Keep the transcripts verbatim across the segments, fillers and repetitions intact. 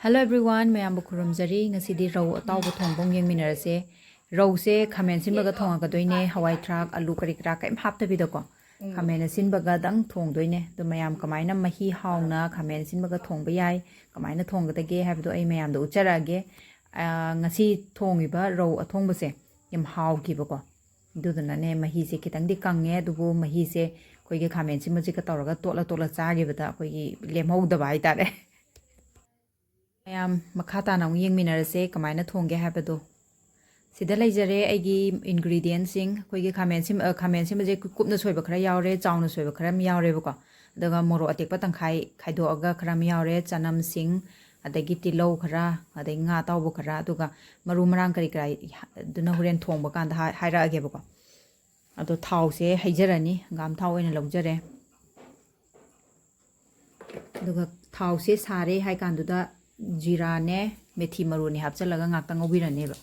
Hello everyone, ꯃꯌꯥꯝꯕꯨ ꯈꯨꯔꯨꯝꯖꯔꯤ꯫ ꯉꯁꯤꯗꯤ ꯔꯧ ꯑꯇꯥꯎꯕ ꯊꯣꯡꯕ ꯑꯃ ꯌꯦꯡꯃꯤꯟꯅꯔꯁꯦ꯫ ꯔꯧꯁꯦ ꯈꯥꯃꯦꯟ ꯑꯁꯤꯟꯕꯒ ꯊꯣꯡꯉꯛꯀꯗꯣꯏꯅꯦ, ꯍꯋꯥꯏ ꯊ꯭ꯔꯥꯛ, ꯑꯂꯨ ꯀꯔꯤ ꯀꯔꯥ ꯀꯩꯝ ꯍꯥꯞꯇꯕꯤꯗꯀꯣ꯫ ꯎꯝ꯫ ꯈꯥꯃꯦꯟ ꯑꯁꯤꯟꯕꯒꯗꯪ ꯊꯣꯡꯗꯣꯏꯅꯦ꯫ ꯑꯗꯣ ꯃꯌꯥꯝ ꯀꯃꯥꯏꯅ ꯃꯍꯤ ꯍꯥꯎꯅ ꯈꯥꯃꯦꯟ ꯑꯁꯤꯟꯕꯒ ꯊꯣꯡꯕ ꯌꯥꯏ, ꯀꯃꯥꯏꯅ ꯊꯣꯡꯒꯗꯒꯦ ꯍꯥꯏꯕꯗꯣ ꯑꯩ ꯃꯌꯥꯝꯗ ꯎꯠꯆꯔꯛꯑꯒꯦ꯫ ꯑꯥ, ꯉꯁꯤ ꯊꯣꯡꯉꯤꯕ ꯔꯧ ꯑꯊꯣꯡꯕꯁꯦ ꯌꯥꯝ ꯍꯥꯎꯈꯤꯕꯀꯣ꯫ ꯑꯗꯨꯗꯨꯅꯅꯦ ꯃꯍꯤꯁꯦ ꯈꯤꯇꯪꯗꯤ ꯀꯪꯉꯦ, ꯑꯗꯨꯕꯨ ꯃꯍꯤꯁꯦ ꯑꯩꯈꯣꯏꯒꯤ ꯈꯥꯃꯦꯟ ꯑꯁꯤꯟꯕꯁꯤꯒ ꯇꯧꯔꯒ ꯇꯣꯠꯂ ꯇꯣꯠꯂ ꯆꯥꯈꯤꯕꯗ ꯑꯩꯈꯣꯏꯒꯤ ꯂꯦꯝꯍꯧꯗꯕ ꯍꯥꯏꯇꯥꯔꯦ꯫ ꯃꯌꯥꯝ ꯃꯈꯥ ꯇꯥꯅ ꯑꯃꯨꯛ ꯌꯦꯡꯃꯤꯟꯅꯔꯁꯦ ꯀꯃꯥꯏꯅ ꯊꯣꯡꯒꯦ ꯍꯥꯏꯕꯗꯣ꯫ ꯁꯤꯗ ꯂꯩꯖꯔꯦ ꯑꯩꯒꯤ ingredientꯁꯤꯡ꯫ ꯑꯩꯈꯣꯏꯒꯤ ꯈꯥꯃꯦꯟ ꯑꯁꯤꯟ-, ꯑ, ꯈꯥꯃꯦꯟ ꯑꯁꯤꯟꯕꯁꯦ ꯀꯨꯞꯅ ꯁꯣꯏꯕ ꯈꯔ ꯌꯥꯎꯔꯦ, ꯆꯥꯎꯅ ꯁꯣꯏꯕ ꯈꯔ ꯑꯃ ꯌꯥꯎꯔꯦꯕꯀꯣ꯫ ꯑꯗꯨꯒ ꯃꯣꯔꯣꯛ ꯑꯇꯦꯛꯄ ꯇꯪꯈꯥꯏ ꯈꯥꯏꯗꯣꯛꯑꯒ ꯈꯔ ꯑꯃ ꯌꯥꯎꯔꯦ, ꯆꯅꯝꯁꯤꯡ, ꯑꯗꯒꯤ ꯇꯤꯜꯍꯧ ꯈꯔ, ꯑꯗꯩ ꯉꯥ ꯑꯇꯥꯎꯕ ꯈꯔ, ꯑꯗꯨꯒ ꯃꯔꯨ ꯃꯔꯥꯡ ꯀꯔꯤ ꯀꯔꯥ ꯑꯗꯨꯅ ꯍꯣꯔꯦꯟ ꯊꯣꯡꯕ ꯀꯥꯟꯗ ꯍꯥꯏ-, ꯍꯥꯏꯔꯛꯑꯒꯦꯕꯀꯣ꯫ ꯑꯗꯣ ꯊꯥꯎꯁꯦ ꯍꯩꯖꯔꯅꯤ, ꯍꯪꯒꯥꯝ ꯊꯥꯎ ꯑꯣꯏꯅ ꯂꯧꯖꯔꯦ꯫ ꯑꯗꯨꯒ ꯊꯥꯎꯁꯦ ꯁꯥꯔꯦ ꯍꯥꯏ ꯀꯥꯟꯗꯨꯗ ꯖꯤꯔꯥꯅꯦ, ꯃꯦꯊꯤ ꯃꯔꯨꯅꯦ ꯍꯥꯞꯆꯤꯜꯂꯒ ꯉꯥꯛꯇꯪ ꯉꯧꯕꯤꯔꯅꯦꯕ꯫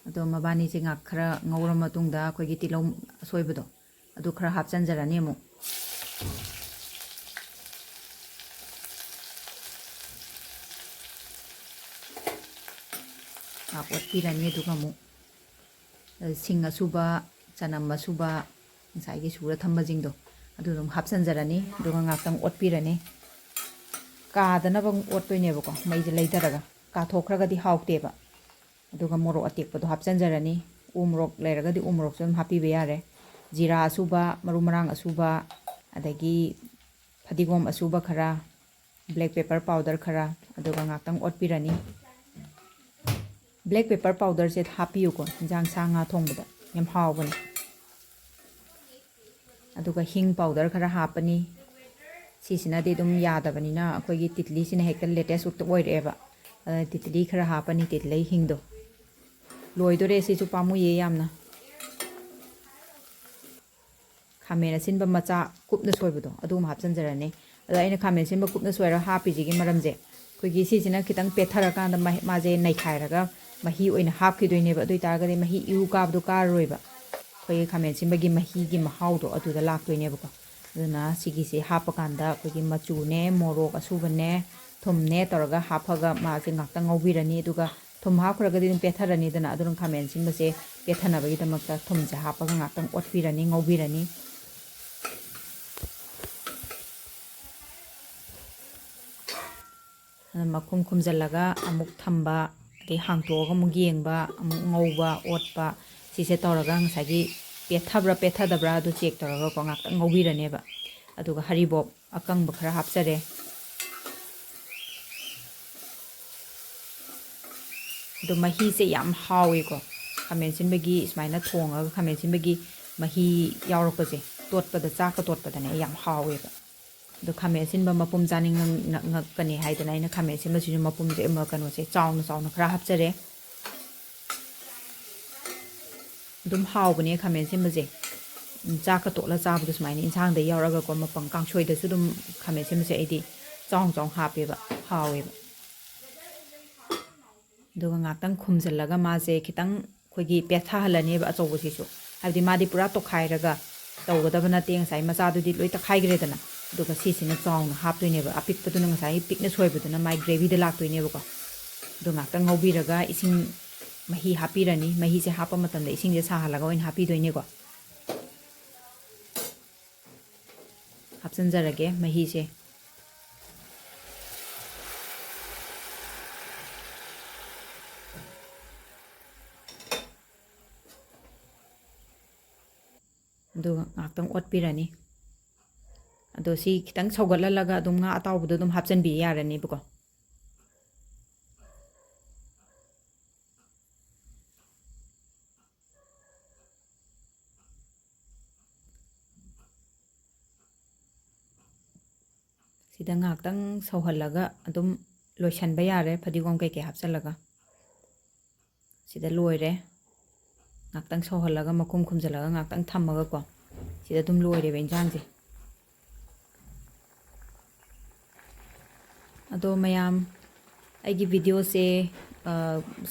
ꯑꯗꯣ ꯃꯕꯥꯅꯤꯁꯦ ꯉꯥꯛ ꯈꯔ ꯉꯧꯔ ꯃꯇꯨꯡꯗ ꯑꯩꯈꯣꯏꯒꯤ ꯇꯤꯜꯍꯧ ꯑꯁꯣꯏꯕꯗꯣ ꯑꯗꯨ ꯈꯔ ꯍꯥꯞꯆꯤꯟꯖꯔꯅꯤ ꯑꯃꯨꯛ꯫ ꯉꯥꯛ ꯑꯣꯠꯄꯤꯔꯅꯤ꯫ ꯑꯗꯨꯒ ꯑꯃꯨꯛ ꯁꯤꯡ ꯑꯁꯨꯕ, ꯆꯅꯝ ꯑꯁꯨꯕ, ꯉꯁꯥꯏꯒꯤ ꯁꯨꯔ ꯊꯝꯕꯁꯤꯡꯗꯣ ꯑꯗꯨ ꯑꯗꯨꯝ ꯍꯥꯞꯆꯤꯟꯖꯔꯅꯤ꯫ ꯑꯗꯨꯒ ꯉꯥꯛꯇꯪ ꯑꯣꯠꯄꯤꯔꯅꯤ꯫ ꯀꯥꯗꯅꯕ ꯑꯃꯨꯛ ꯑꯣꯠꯇꯣꯏꯅꯦꯕꯀꯣ, ꯃꯩꯁꯦ ꯂꯩꯊꯔꯒ꯫ ꯀꯥꯊꯣꯛꯈ꯭ꯔꯒꯗꯤ ꯍꯥꯎꯇꯦꯕ꯫ ꯑꯗꯨꯒ ꯃꯣꯔꯣꯛ ꯑꯇꯦꯛꯄꯗꯣ ꯍꯥꯞꯆꯤꯟꯖꯔꯅꯤ꯫ ꯎ ꯃꯣꯔꯣꯛ ꯂꯩꯔꯒꯗꯤ ꯎ ꯃꯣꯔꯣꯛꯁꯨ ꯑꯗꯨꯝ ꯍꯥꯞꯄꯤꯕ ꯌꯥꯔꯦ꯫ ꯖꯤꯔꯥ ꯑꯁꯨꯕ, ꯃꯔꯨ ꯃꯔꯥꯡ ꯑꯁꯨꯕ, ꯑꯗꯒꯤ ꯐꯗꯤꯒꯣꯝ ꯑꯁꯨꯕ ꯈꯔ, black pepper powder ꯈꯔ, ꯑꯗꯨꯒ ꯉꯥꯛꯇꯪ ꯑꯣꯠꯄꯤꯔꯅꯤ꯫ Black pepper powderꯁꯦ ꯍꯥꯞꯄꯤꯌꯨꯀꯣ, ꯏꯟꯖꯥꯡ ꯁꯥ ꯉꯥ ꯊꯣꯡꯕꯗ ꯌꯥꯝ ꯍꯥꯎꯕꯅꯦ꯫ ꯑꯗꯨꯒ ꯍꯤꯡ powder ꯈꯔ ꯍꯥꯞꯄꯅꯤ꯫ ꯁꯤꯁꯤꯅꯗꯤ ꯑꯗꯨꯝ ꯌꯥꯗꯕꯅꯤꯅ ꯑꯩꯈꯣꯏꯒꯤ ꯇꯤꯠꯂꯤꯁꯤꯅ ꯍꯦꯛꯇ latest ꯑꯣꯏꯔꯛꯑꯦꯕ꯫ ꯑꯗꯨꯅ ꯇꯤꯠꯂꯤ ꯈꯔ ꯍꯥꯞꯄꯅꯤ, ꯇꯤꯠꯂꯤ ꯍꯤꯡꯗꯣ꯫ ꯂꯣꯏꯗꯣꯔꯦ, ꯁꯤꯁꯨ ꯄꯥꯝꯃꯨꯏꯌꯦ ꯌꯥꯝꯅ꯫ ꯈꯥꯃꯦꯟ ꯑꯁꯤꯟꯕ ꯃꯆꯥ ꯀꯨꯞꯅ ꯁꯣꯏꯕꯗꯣ ꯑꯗꯨꯒꯨꯝꯕ ꯍꯥꯞꯆꯤꯟꯖꯔꯅꯤ꯫ ꯑꯗꯣ ꯑꯩꯅ ꯈꯥꯃꯦꯟ ꯑꯁꯤꯟꯕ ꯀꯨꯞꯅ ꯁꯣꯏꯔꯒ ꯍꯥꯞꯄꯤꯁꯤꯒꯤ ꯃꯔꯝꯁꯦ, ꯑꯩꯈꯣꯏꯒꯤ ꯁꯤꯁꯤꯅ ꯈꯤꯇꯪ ꯄꯦꯠꯊꯔꯀꯥꯟꯗ ꯃꯍꯤ-, ꯃꯥꯁꯦ ꯅꯩꯈꯥꯏꯔꯒ ꯃꯍꯤ ꯑꯣꯏꯅ ꯍꯥꯞꯈꯤꯗꯣꯏꯅꯦꯕ꯫ ꯑꯗꯨ ꯑꯣꯏꯇꯥꯔꯒꯗꯤ ꯃꯍꯤ ꯏꯔꯨ ꯀꯥꯕꯗꯣ ꯀꯥꯔꯔꯣꯏꯕ꯫ ꯑꯩꯈꯣꯏꯒꯤ ꯈꯥꯃꯦꯟ ꯑꯁꯤꯟꯕꯒꯤ ꯃꯍꯤꯒꯤ ꯃꯍꯥꯎꯗꯣ ꯑꯗꯨꯗ ꯂꯥꯛꯇꯣꯏꯅꯦꯕꯀꯣ꯫ ꯑꯗꯨꯅ ꯁꯤꯒꯤꯁꯦ ꯍꯥꯞꯄꯀꯥꯟꯗ ꯑꯩꯈꯣꯏꯒꯤ ꯃꯆꯨꯅꯦ, ꯃꯣꯔꯣꯛ ꯑꯁꯨꯕꯅꯦ, ꯊꯨꯝꯅꯦ ꯇꯧꯔꯒ ꯍꯥꯞꯄꯒ ꯃꯥꯁꯦ ꯉꯥꯛꯇꯪ ꯉꯧꯕꯤꯔꯅꯤ꯫ ꯑꯗꯨꯒ ꯊꯨꯝ ꯍꯥꯞꯈ꯭ꯔꯒꯗꯤ ꯑꯗꯨꯝ ꯄꯦꯠꯊꯔꯅꯤꯗꯅ꯫ ꯑꯗꯨꯅ ꯈꯥꯃꯦꯟ ꯑꯁꯤꯟꯕꯁꯦ ꯄꯦꯠꯊꯅꯕꯒꯤꯗꯃꯛꯇ ꯊꯨꯝꯁꯦ ꯍꯥꯞꯄꯒ ꯉꯥꯛꯇꯪ ꯑꯣꯠꯄꯤꯔꯅꯤ, ꯉꯧꯕꯤꯔꯅꯤ꯫ ꯑꯗꯨ ꯃꯈꯨꯝ ꯈꯨꯝꯖꯤꯜꯂꯒ ꯑꯃꯨꯛ ꯊꯝꯕ, ꯑꯗꯩ ꯍꯥꯡꯇꯣꯛꯑꯒ ꯑꯃꯨꯛ ꯌꯦꯡꯕ, ꯑꯃꯨꯛ ꯉꯧꯕ, ꯑꯣꯠꯄ, ꯁꯤꯁꯦ ꯇꯧꯔꯒ ꯉꯁꯥꯏꯒꯤ ꯄꯦꯠꯊꯕ꯭ꯔꯥ ꯄꯦꯠꯊꯗꯕ꯭ꯔꯥ ꯑꯗꯨ ꯆꯦꯛ ꯇꯧꯔꯒꯀꯣ ꯉꯥꯛꯇꯪ ꯉꯧꯕꯤꯔꯅꯦꯕ꯫ ꯑꯗꯨꯒ ꯍꯔꯤꯕꯣꯞ ꯑꯀꯪꯕ ꯈꯔ ꯍꯥꯞꯆꯔꯦ꯫ ꯑꯗꯣ ꯃꯍꯤꯁꯦ ꯌꯥꯝ ꯍꯥꯎꯋꯦꯀꯣ꯫ ꯈꯥꯃꯦꯟ ꯑꯁꯤꯟꯕꯒꯤ ꯁꯨꯃꯥꯏꯅ ꯊꯣꯡꯉꯒ ꯈꯥꯃꯦꯟ ꯑꯁꯤꯟꯕꯒꯤ ꯃꯍꯤ ꯌꯥꯎꯔꯛꯄꯁꯦ, ꯇꯣꯠꯄꯗ, ꯆꯥꯛꯀ ꯇꯣꯠꯄꯗꯅꯦ ꯌꯥꯝ ꯍꯥꯎꯋꯦꯕ꯫ ꯑꯗꯣ ꯈꯥꯃꯦꯟ ꯑꯁꯤꯟꯕ ꯃꯄꯨꯝ ꯆꯥꯅꯤꯡꯉꯛꯀꯅꯤ ꯍꯥꯏꯗꯅ ꯑꯩꯅ ꯈꯥꯃꯦꯟ ꯑꯁꯤꯟꯕꯁꯤꯁꯨ ꯃꯄꯨꯝꯁꯦ, ꯑꯃ, ꯀꯩꯅꯣꯁꯦ ꯆꯥꯎꯅ ꯆꯥꯎꯅ ꯈꯔ ꯍꯥꯞꯆꯔꯦ꯫ ꯑꯗꯨꯝ ꯍꯥꯎꯕꯅꯦ ꯈꯥꯃꯦꯟ ꯑꯁꯤꯟꯕꯁꯦ꯫ ꯎꯝ, ꯆꯥꯛꯀ ꯇꯣꯠꯂ ꯆꯥꯕꯗꯣ ꯁꯨꯃꯥꯏꯅ ꯏꯟꯁꯥꯡꯗ ꯌꯥꯎꯔꯒꯀꯣ, ꯃꯄꯪ ꯀꯥꯡꯁꯣꯏꯗꯁꯨ ꯑꯗꯨꯝ ꯈꯥꯃꯦꯟ ꯑꯁꯤꯟꯕꯁꯦ ꯑꯩꯗꯤ ꯆꯥꯎꯅ ꯆꯥꯎꯅ ꯍꯥꯞꯄꯦꯕ, ꯍꯥꯎꯋꯦꯕ꯫ ꯑꯗꯨꯒ ꯉꯥꯛꯇꯪ ꯈꯨꯝꯖꯤꯜꯂꯒ ꯃꯥꯁꯦ ꯈꯤꯇꯪ ꯑꯩꯈꯣꯏꯒꯤ ꯄꯦꯠꯊꯍꯜꯂꯅꯦꯕ ꯑꯆꯧꯕꯁꯤꯁꯨ꯫ ꯍꯥꯏꯕꯗꯤ ꯃꯥꯗꯤ ꯄꯨꯔꯥ ꯇꯣꯈꯥꯏꯔꯒ ꯇꯧꯒꯗꯕ ꯅꯠꯇꯦ, ꯉꯁꯥꯏ ꯃꯆꯥꯗꯨꯗꯤ ꯂꯣꯏ ꯇꯛꯈꯥꯏꯈ꯭ꯔꯦꯗꯅ꯫ ꯑꯗꯨꯒ ꯁꯤꯁꯤꯅ ꯆꯥꯎꯅ ꯍꯥꯞꯇꯣꯏꯅꯦꯕ, ꯑꯄꯤꯛꯄꯗꯨꯅ ꯉꯁꯥꯏꯒꯤ ꯄꯤꯛꯅ ꯁꯣꯏꯕꯗꯨꯅ ꯃꯥꯏ ꯒ꯭ꯔꯦꯚꯤꯗ ꯂꯥꯛꯇꯣꯏꯅꯦꯕꯀꯣ꯫ ꯑꯗꯣ ꯉꯥꯛꯇꯪ ꯉꯧꯕꯤꯔꯒ ꯏꯁꯤꯡ, ꯃꯍꯤ ꯍꯥꯞꯄꯤꯔꯅꯤ꯫ ꯃꯍꯤꯁꯦ ꯍꯥꯞꯄ ꯃꯇꯝꯗ ꯏꯁꯤꯡꯁꯦ ꯁꯥꯍꯜꯂꯒ ꯑꯣꯏꯅ ꯍꯥꯞꯄꯤꯗꯣꯏꯅꯦꯀꯣ꯫ ꯍꯥꯞꯆꯤꯟꯖꯔꯒꯦ ꯃꯍꯤꯁꯦ꯫ ꯑꯗꯨꯒ ꯉꯥꯛꯇꯪ ꯑꯣꯠꯄꯤꯔꯅꯤ꯫ ꯑꯗꯣ ꯁꯤ ꯈꯤꯇꯪ ꯁꯧꯒꯠꯍꯜꯂꯒ ꯑꯗꯨꯝ ꯉꯥ ꯑꯇꯥꯎꯕꯗꯣ ꯑꯗꯨꯝ ꯍꯥꯞꯆꯤꯟꯕꯤ ꯌꯥꯔꯅꯦꯕꯀꯣ꯫ ꯁꯤꯗ ꯉꯥꯏꯍꯥꯛꯇꯪ ꯁꯧꯍꯜꯂꯒ ꯑꯗꯨꯝ ꯂꯣꯏꯁꯟꯕ ꯌꯥꯔꯦ, ꯐꯗꯤꯒꯣꯝ ꯀꯩꯀꯩ ꯍꯥꯞꯆꯤꯜꯂꯒ꯫ ꯁꯤꯗ ꯂꯣꯏꯔꯦ꯫ ꯉꯥꯏꯍꯥꯛꯇꯪ ꯁꯧꯍꯜꯂꯒ, ꯃꯈꯨꯝ ꯈꯨꯝꯖꯤꯜꯂꯒ ꯉꯥꯏꯍꯥꯛꯇꯪ ꯊꯝꯃꯒꯀꯣ, ꯁꯤꯗ ꯑꯗꯨꯝ ꯂꯣꯏꯔꯦꯕ ꯏꯟꯖꯥꯡꯁꯦ꯫ ꯑꯗꯣ ꯃꯌꯥꯝ, ꯑꯩꯒꯤ ꯚꯤꯗꯤꯑꯣꯁꯦ, ꯑ,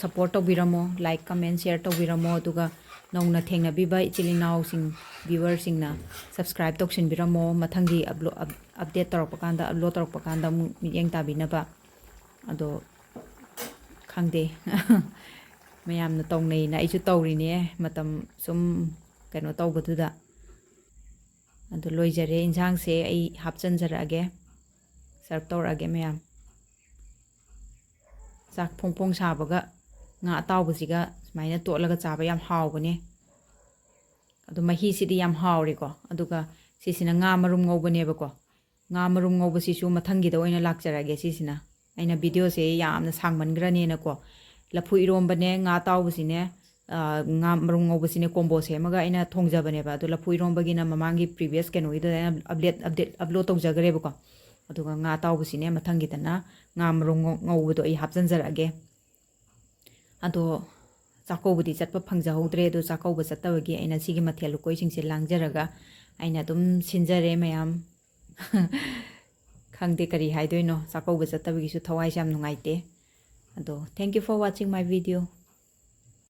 ꯁꯞꯄꯣꯔꯠ ꯇꯧꯕꯤꯔꯝꯃꯣ, ꯂꯥꯏꯛ, ꯀꯃꯦꯟ, ꯁꯤꯌꯔ ꯇꯧꯕꯤꯔꯝꯃꯣ, ꯑꯗꯨꯒ ꯅꯧꯅ ꯊꯦꯡꯅꯕꯤꯕ ꯏꯆꯤꯜ ꯏꯅꯥꯎꯁꯤꯡ, viewerꯁꯤꯡꯅ subscribe ꯇꯧꯁꯤꯟꯕꯤꯔꯝꯃꯣ꯫ ꯃꯊꯪꯒꯤ upload, up-, update ꯇꯧꯔꯛꯄ ꯀꯥꯟꯗ, upload ꯇꯧꯔꯛꯄ ꯀꯥꯟꯗ ꯑꯃꯨꯛ ꯃꯤꯠꯌꯦꯡ ꯇꯥꯕꯤꯅꯕ꯫ ꯑꯗꯣ ꯈꯪꯗꯦ꯫ ꯃꯌꯥꯝꯅ ꯇꯧꯅꯩꯅ ꯑꯩꯁꯨ ꯇꯧꯔꯤꯅꯦ, ꯃꯇꯝ ꯁꯨꯝ ꯀꯩꯅꯣ ꯇꯧꯕꯗꯨꯗ꯫ ꯑꯗꯣ ꯂꯣꯏꯖꯔꯦ, ꯏꯟꯁꯥꯡꯁꯦ ꯑꯩ ꯍꯥꯞꯆꯤꯟꯖꯔꯛꯑꯒꯦ, serve ꯇꯧꯔꯛꯑꯒꯦ ꯃꯌꯥꯝ꯫ ꯆꯥꯛ ꯐꯣꯡ ꯐꯣꯡ ꯁꯥꯕꯒ ꯉꯥ ꯑꯇꯥꯎꯕꯁꯤꯒ ꯁꯨꯃꯥꯏꯅ ꯇꯣꯠꯂꯒ ꯆꯥꯕ ꯌꯥꯝ ꯍꯥꯎꯕꯅꯦ꯫ ꯑꯗꯣ ꯃꯍꯤꯁꯤꯗꯤ ꯌꯥꯝ ꯍꯥꯎꯔꯦꯀꯣ꯫ ꯑꯗꯨꯒ ꯁꯤꯁꯤꯅ ꯉꯥ ꯃꯔꯨꯝ ꯉꯧꯕꯅꯦꯕꯀꯣ꯫ ꯉꯥ ꯃꯔꯨꯝ ꯉꯧꯕꯁꯤꯁꯨ ꯃꯊꯪꯒꯤꯗ ꯑꯣꯏꯅ ꯂꯥꯛꯆꯔꯒꯦ꯫ ꯁꯤꯁꯤꯅ ꯑꯩꯅ videoꯁꯦ ꯌꯥꯝꯅ ꯁꯥꯡꯃꯟꯈ꯭ꯔꯅꯦꯅꯀꯣ, ꯂꯐꯨ ꯏꯔꯣꯝꯕꯅꯦ, ꯉꯥ ꯑꯇꯥꯎꯕꯁꯤꯅꯦ, ꯑ, ꯉꯥ ꯃꯔꯨꯝ ꯉꯧꯕꯁꯤꯅꯦ, combo ꯁꯦꯝꯃꯒ ꯑꯩꯅ ꯊꯣꯡꯖꯕꯅꯦꯕ꯫ ꯑꯗꯣ ꯂꯐꯨ ꯏꯔꯣꯝꯕꯒꯤꯅ ꯃꯃꯥꯡꯒꯤ previous ꯀꯩꯅꯣꯒꯤꯗꯨꯗ ꯑꯩꯅ upload, update, upload ꯇꯧꯖꯈ꯭ꯔꯦꯕꯀꯣ꯫ ꯑꯗꯨꯒ ꯉꯥ ꯑꯇꯥꯎꯕꯁꯤꯅꯦ, ꯃꯊꯪꯒꯤꯗꯅ ꯉꯥ ꯃꯔꯨꯝ ꯉꯧ-, ꯉꯧꯕꯗꯣ ꯑꯩ ꯍꯥꯞꯆꯤꯟꯖꯔꯛꯑꯒꯦ꯫ ꯑꯗꯣ ꯆꯥꯛꯀꯧꯕꯗꯤ ꯆꯠꯄ ꯐꯪꯖꯍꯧꯗ꯭ꯔꯦ꯫ ꯑꯗꯣ ꯆꯥꯛꯀꯧꯕ ꯆꯠꯇꯕꯒꯤ ꯑꯩꯅ ꯁꯤꯒꯤ ꯃꯊꯦꯜ ꯂꯨꯀꯣꯏꯁꯤꯡꯁꯦ ꯂꯥꯡꯖꯔꯒ ꯑꯩꯅ ꯑꯗꯨꯝ ꯁꯤꯟꯖꯔꯦ ꯃꯌꯥꯝ꯫ ꯈꯪꯗꯦ ꯀꯔꯤ ꯍꯥꯏꯗꯣꯏꯅꯣ, ꯆꯥꯛꯀꯧꯕ ꯆꯠꯇꯕꯒꯤꯁꯨ ꯊꯋꯥꯏꯁꯦ ꯌꯥꯝ ꯅꯨꯡꯉꯥꯏꯇꯦ꯫ ꯑꯗꯣ thank you for watching my video.